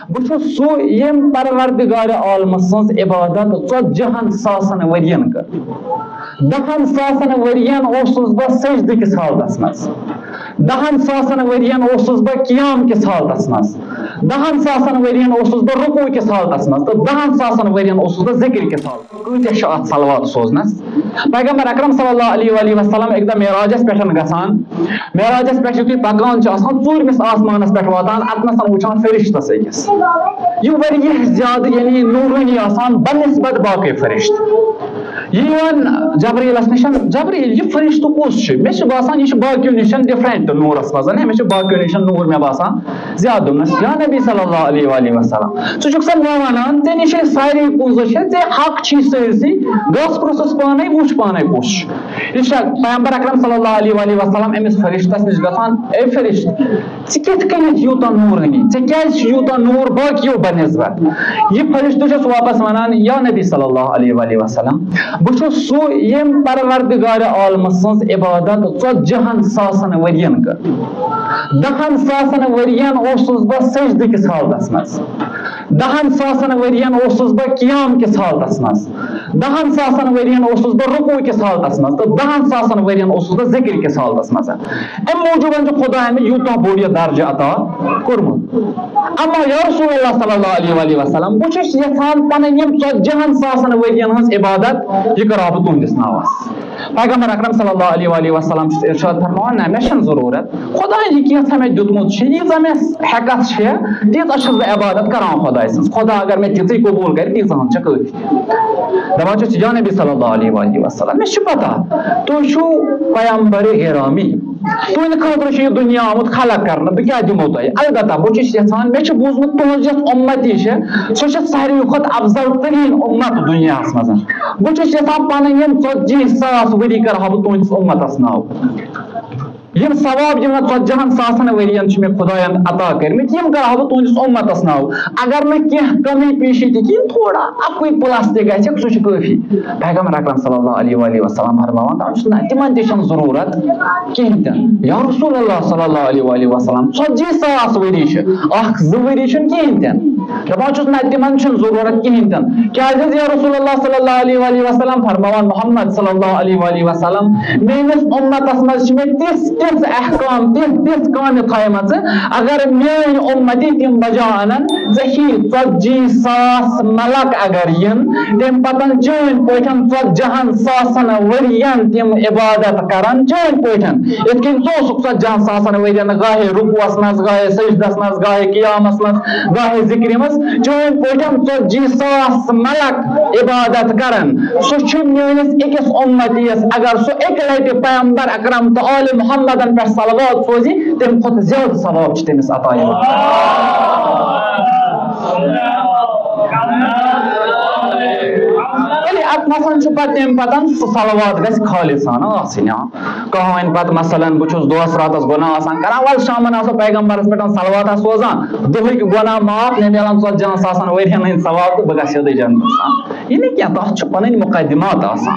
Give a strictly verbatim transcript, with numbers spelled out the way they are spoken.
بہٕ چھُس سُہ، ییٚمۍ پروردگار عالمہٕ سٕنٛز عبادت ژتجی ہن ساسن ؤرین کٔر۔ دہن ساسن ؤرین اوسُس بہٕ سجدٕ کِس حالتس منٛز، دہن ساسن ؤرین اوسُس بہٕ قیام کِس حالتس منٛز، دہن ساسن ؤرین اوسُس بہٕ رکوع کِس حالتس منٛز، تہٕ دہن ساسن ؤرین اوسُس بہٕ ذکر کِس حالتس منٛز۔ کۭتیاہ چھِ اتھ صلوات سوزنس؟ پیغمبر اکرم صلی اللہ علیہ وآلہ وسلم اکہِ دۄہ معراجس پٮ۪ٹھ گژھان، معراجس پٮ۪ٹھ یُتھُے پکان چھُ آسان، ژوٗرمِس آسمانس پٮ۪ٹھ واتان، اتنس وٕچھان فرشتس أکِس۔ یہِ واریاہ زیادٕ، یعنی، نورانی آسان بنسبت باقٕے فرشتہٕ۔ یہِ یِوان جبرائیلس نِش، جبرائیل، یہِ فرشتہٕ کُس چھُ؟ مےٚ چھُ باسان، یہِ چھُ باقیو نِش different نورس منٛز، ہے، مےٚ چھُ باقیو نِش نور، مےٚ باسان، زیادٕ۔ دوٚپنس، یا نبی صلی اللہ علیہ وآلہ وسلم، ژٕ چھُکھ سا مےٚ ونان، ژےٚ نِش یہِ سارے پونٛسہٕ چھِ، ژےٚ حق چھُے سٲرسٕے، گژھ پرٛژھُس پانے، وٕچھ پانے کُس چھُ۔ یہِ چھا پیغمبر اکرم صلی اللہ علیہ وآلہ وسلم أمِس فرشتس نِش گژھان، اے فرشتہٕ، ژٕ کِتھ کٔنٮ۪تھ یوٗتاہ نورانی؟ ژےٚ کیازِ چھُ یوٗتاہ نور باقیو بنسبت؟ یہِ فرشتہٕ چھُس واپس ونان، یا نبی صلی اللہ علیہ وآلہ وسلم، بہٕ چھُس سُہ، ییٚمۍ پروردگار عالمہٕ سٕنٛز عبادت ژتجی ہن ساسن ؤرین کٔر۔ دہن ساسن ؤرین اوسُس بہٕ سجدٕ کِس حالتس منٛز، دہن ساسن ؤرین اوسُس بہٕ قیام کِس حالتس منٛز، دہن ساسن ؤرین اوسُس بہٕ رکوع کِس حالتس منٛز، تہٕ دہن ساسن ؤرین اوسُس بہٕ ذکر کِس حالتس منٛز۔ امہِ موٗجوٗب چھُ خدایَن مےٚ یوٗتاہ بوٚڑ یہِ درجہٕ عطا کوٚرمُت۔ اما یا رسول اللہ صلی اللہ علیہ وآلہ وسلم، بہٕ چھُس یژھان پنٕنۍ یِم ژتجی ہن ساسن ؤرین ہٕنٛز عبادت، یہِ کرٕ ہا بہٕ تُہنٛدِس ناوس۔ پیغمبر اکرم صلی اللہ علیہ وآلہ وسلم چھُ ارشاد فرماوان، نہ، مےٚ چھَنہٕ ضروٗرت۔ خدایَن یہِ کینٛژھا مےٚ دیُتمُت چھُ، ییٖژاہ مےٚ ہٮ۪کتھ چھِ، تیٖژاہ چھُس بہٕ عبادت کران خدایہِ سٕنٛز۔ خدا اگر مےٚ تِژٕے قبوٗل کرِ، تیٖژاہ ہن چھِ کٲفی۔ دپان چھُس، یا نبی صلی اللہ علیہ وآلہ وسلم، مےٚ چھِ پتہ، تُہۍ چھِو پیغمبر گرامی، تُہنٛدِ خٲطرٕ چھُ یہِ دُنیا آمُت خلق کرنہٕ، بہٕ کیٛاہ دِمو تۄہہِ؟ البتہ بہٕ چھُس یژھان، مےٚ چھُ بوٗزمُت تُہنٛز یۄس اُمتی چھِ، سۄ چھِ ساروی کھۄتہٕ افضل تریٖن اُمت دُنیاہس منٛز۔ بہٕ چھُس یژھان پنٕنۍ یِم ژتجی ساس ؤری کرٕ ہا بہٕ تُہنٛدِس اُمتس ناو۔ یِم ثواب یِمن ژتجی ہن ساسن ؤرین چھِ مےٚ خدایَن عطا کٔرمٕتۍ، یِم کرٕ ہا بہٕ تُہنٛدِس اُمتس ناو۔ اگر نہٕ کینٛہہ کمی پیٖشی تہِ کِہیٖنۍ، تھوڑا اکُے plus تہِ گژھِ، سُہ چھُ کٲفی۔ پیغمبر اکرم صلی اللہ علیہ وآلہ وسلم فرماوان، دپان چھُس، نہ، تِمن تہِ چھَنہٕ ضروٗرت کِہیٖنۍ تہِ نہٕ۔ یا رسول اللہ صلی اللہ علیہ وآلہ وسلم، ژتجی ساس ؤری چھِ، اکھ زٕ ؤری چھُنہٕ کِہیٖنۍ تہِ نہٕ۔ دپان چھُس، نہ، تِمن چھُنہٕ ضروٗرت کِہیٖنۍ تہِ نہٕ۔ کیازِ حظ، یا رسول اللہ صلی اللہ علیہ وآلہ وسلم، فرماوان محمد صلی اللہ علیہ وآلہ وسلم، میٲنِس اُمتس منٛز چھِ مےٚ تِژھ تِژھ احکام، تِژھ تِژھ کامہِ تھایمژٕ، اگر میٲنۍ اُمتی تِم بجا انن، ژےٚ ہی ژتجی ساس ملک اگر یِن، تمہِ پتن چٲنۍ پٲٹھۍ ژتجی ہن ساسن ؤرین تِم عبادت کرن چٲنۍ پٲٹھۍ۔ یِتھ کٔنۍ ژٕ اوسُکھ ژتجی ہن ساسن ؤرین گاہے رکوعس منٛز، گاہے سجدس منٛز، گاہے قیامس منٛز، گاہے ذکرِ منٛز، چٲنۍ پٲٹھۍ ژتجی ساس ملک عبادت کرن۔ سُہ چھُ میٲنِس أکِس اُمتیَس، اگر سُہ اَکہِ لٹہِ پیغمبر اکرم تہٕ آلِ محمدن پٮ۪ٹھ صلوات سوزِ، تَمہِ کھۄتہٕ زیادٕ ثواب چھُ تٔمِس عطا یِوان۔ ییٚلہِ اَتھ نَسَن چھُ پَتہٕ تَمہِ پَتَن سُہ صلوات گژھِ خالصانہٕ آسٕنۍ۔ آ، کانٛہہ وَنہِ پَتہٕ مثلاً، بہٕ چھُس دۄہَس راتَس گۄناہ آسان کَران، وَلہٕ شامَن آسو پیغمبرَس پٮ۪ٹھ صلواتہ سوزان، دۄہٕکۍ گۄناہ معاف، مےٚ میلان ژَتجی ہَن ساسَن ؤرۍ یَن ہٕنٛدۍ ثواب تہٕ بہٕ گژھٕ سیوٚدُے جنتَس۔ یہِ نہٕ کینٛہہ، تَتھ چھُ پَنٕنۍ مُقدِمات آسان۔